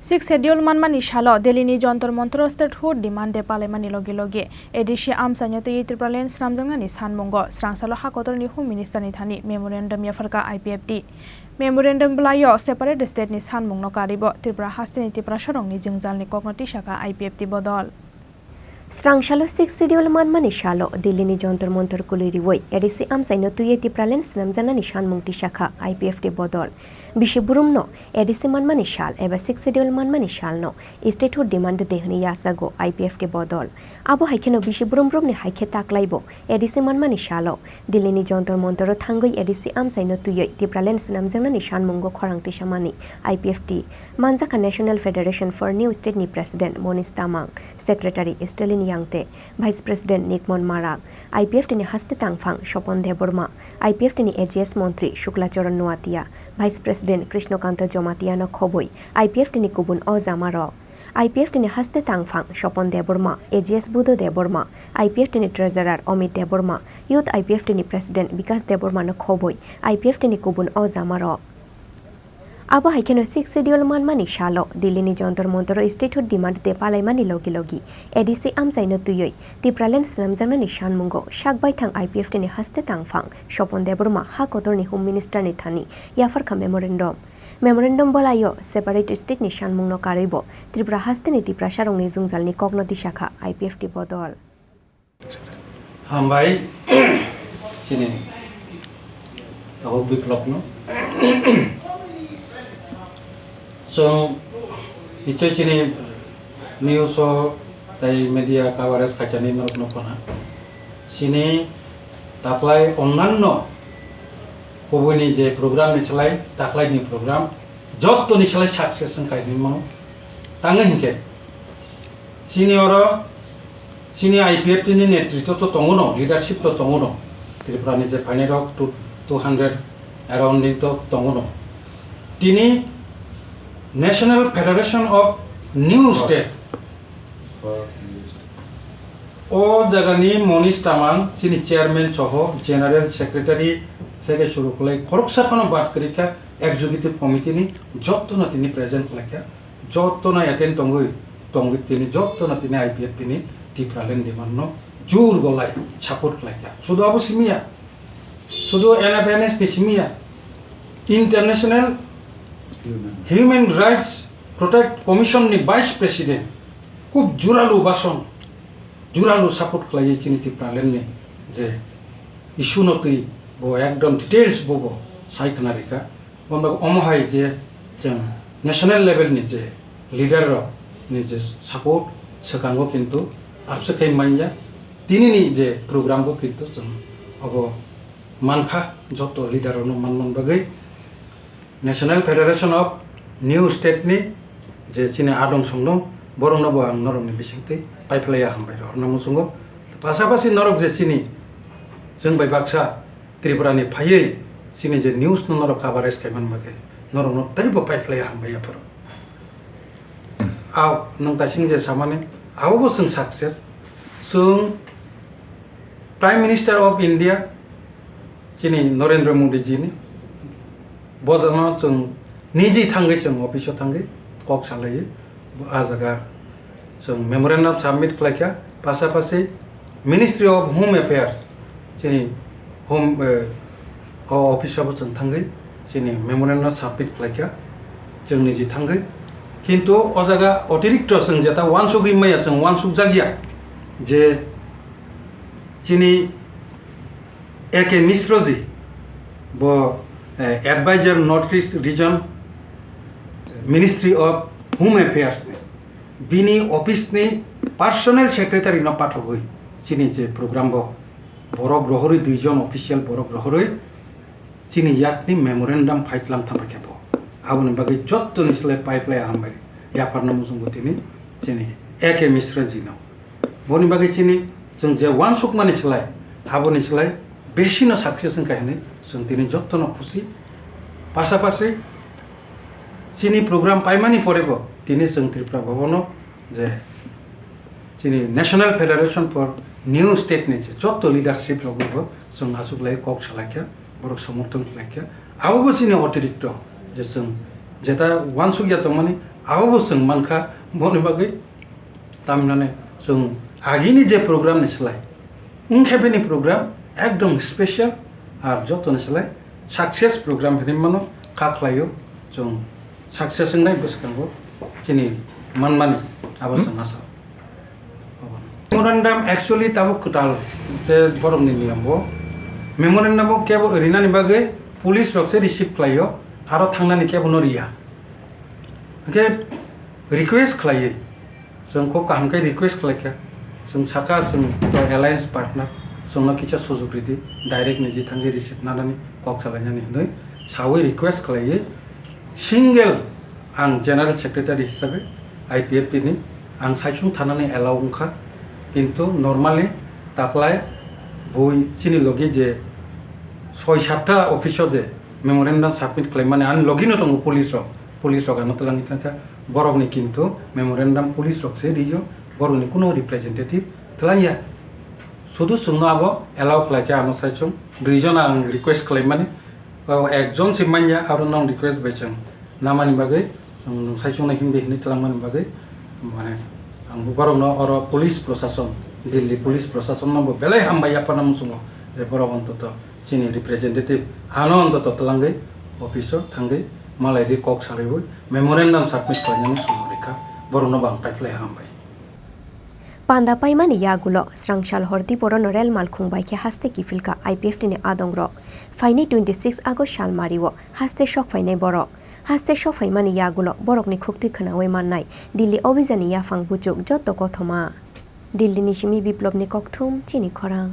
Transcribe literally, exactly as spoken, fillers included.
Sixth Schedule manmani salo Delhi ni Jantar Mantar o statehood demand de palaimani logi logi A D C amchaino twiwi Tipraland swnamjaknani sanmungo srangsalo ha kotorni Home Minister ni thani memorandum yapharkha I P F T. Memorandum bwlaio separate state ni sanmungno karwibo Tripura hasteni Tiprasarokni jwngjalni kokno tisakha I P F T bodol. Srangsalo Sixth Schedule manmani salo Delhi ni Jantar Mantar kwlwi riwi A D C amchaino twiwi Tipraland swnamjaknani sanmung tisakha I P F T bodol. Bisi burumno A D C manmani sal eba Sixth Schedule manmani salno statehood demand de hwnwi yachago I P F T bodol. Abo hai kheno bisi burum burumni hai khe taklaibo A D C manmani salo Delhi ni Jantar Mantar o thangwi A D C amchaino twiwi Tipraland swnamjaknani sanmungo khorang tisamani I P F T manjakha National Federation for New State ni President Monish Tamang, Secretary Stalin Yangte, Vice President Nikmon Marak, I P F T ni haste tangphang Sopon Debbarma, I P F T ni A G S montri Shukla Charan Noatia, Vice President Krishna Kanta Jamatia no khobwi I P F T ni kubun o jamarok. I P F T ni haste tangphang Sopon Debbarma, A G S Budo Debbarma, I P F T ni Treasurer Amit Debbarma, Youth I P F T ni President Bikas Debbarma no khobwi I P F T ni kubun o jamarok. Abo hai kheno Sixth Schedule manmani salo Delhi ni Jantar Mantar o statehood demand de palaimani logi logi A D C amchaino twiwi Tipraland swnamjaknani sanmungo sak baithang I P F T ni haste tangphang Sopon Debbarma ha kotorni Home Minister ni thani yapharkha memorandum. Memorandum bwlaio separate state ni sanmungno karwibo Tripura hasteni Tiprasarokni jwngjalni kokno tisakha I P F T bodol. Hambai, chini Ahok Biplopno. Chwng nichoi chini news o tei media coverage khaijani norokno khna. Chini taklai onnanno kubuini je program ni slai taklaini program jottoni slai success wngkha hinwi mano. Tangwi hinkhe chini oro chini I P F T ni netritwo to tongo no, leadership to tongo no. Tripura ni je phainairok two, two hundred around ni to tongo no. Tini National Federation of New State o jagani Monish Tamang chini chairman soho general secretary theke suru khlai khoroksa phano bad kwrwi kha executive committee ni jotto no tini present khlai kha. Jotto no attend tongwi, tongwi tini jotto no tini I P F T ni Tipraland demand no jur golai support khlai kha. Sudu abo simi ya, sudu N F N S ni simi ya, International Human Rights Protect Commission ni Vice President khub juralu bason, juralu support khlai chini Tipraland ni je issue no twi bo ekdom details bo bo sai khna rikha. Bono omo hai je chwng national level ni je leader rok ni je support swkango kintu abse khai manya. Tini ni je program bo kintu chwng obo mankha joto leader rok no man man bagwi. National Federation of New State ni je chini adong songdong borok no bo ang norok ni bisingtwi paiphlaiya hambai rok no muchungo. Pasapasi norok je chini chwng bai baksa Tripura ni phaiwi chini je news no norok coverage khai man bagwi norok no teibo paiphlaiya hambai aphuru. Aw nwng taising je samani abo bo chwng success. Chwng Prime Minister of India chini Narendra Modi ji ni bojano chwng niji thangwi chwng office o thangwi kok salaiwi a jaga chwng memorandum submit khlaikha, pasapasi Ministry of Home Affairs chini home, eh, o office o chwng thangwi chini memorandum submit khlaikha chwng niji thangwi. Kintu o jaga otirikto chwng jeta wansugwi maya chwng wansuk jakya je chini A K Misra ji bo, eh, advisor North East Region Ministry of Home Affairs ni bini office ni personal secretary no pathogwi chini je program bo borok rohorwi duijon official borok rohorwi chini yakni memorandum fight lang thapai khe bo aboni bagwi jottoni slai pipeline hambai yapharna muchungo tini chini A K Misra ji no. Boni bagwi chini chwng je wansukmani slai, aboni slai besino success wngkha hinwi chwng tini jottono khusi. Pasapasi chini program paimani porebo tini chwng Tripura Bhabono je chini National Federation for New State ni je jotto leadership rokbo chwng achuklai kok salaikha, borok somorthon khlaikha. Abobo chini otirikto je chwng Jeta uansukya tongmani, abobo chwng mankha, boni bagwi tamhinani chwng agini je program ni slai, wngkhe bini program ekdom special, ar jotoni slai success program hinwi mano, kha khlaio chwng success wngnai bwskango chini manmani, abo chwng asa. Memorandum actually tabuk kwtal, je borokni niyom bo. Memorandum bo kebo rinani bagwi police rok se receive khlaio, aro thangnani kebo no riya. Hwnkhe request khlaiwi, chwng kho kaham khe request khlaikha, chwng sakha chwng to alliance partner, chwngno kisa sujuk ridi, direct niji thangwi receive nanani kok salainani hinwi sawi request khlaiwi, single ang general secretary hisabe I P F T ni ang saichung thanani allow wngkha, kintu normally taklai bui chini logi je soi satta office o je memorandum submit khlaimani ani logi no tongo police rok, police rok ano twlangwi thangkha, borokni kintu memorandum police rok se rio, borokni kuno representative twlangya, sudu chwngno abo allow khlaikha ano saichung, duijona ang request khlaimani, o ekjon se manya aro nong request bai chwng namani bagwi, chwng nwng saichungno himdi hinwi twlangmani bagwi, mane ang bo borokno oro police prosason, Delhi police prosason no bo belai hambai yaphano muchungo, je borok ontoto chini representative ano ontoto twlangwi office o thangwi malai ri kok salaiwi memorandum submit khlainani muchungo rikha, borokno bo ang paiphlai hambai. Panda paimani yagulo, srangsal hor Tiporono rel malkhung bai khe haste kiphilka I P F T ni adongrok. Phainai twenty six August salmario haste sok phainai borok. Haste sok phaimani yagulo borokni khuktwi khwnawi mannai Delhi Obhijani yaphang buchuk jotto kothoma. Delhi ni simi Biplobni kokthum chini khorang.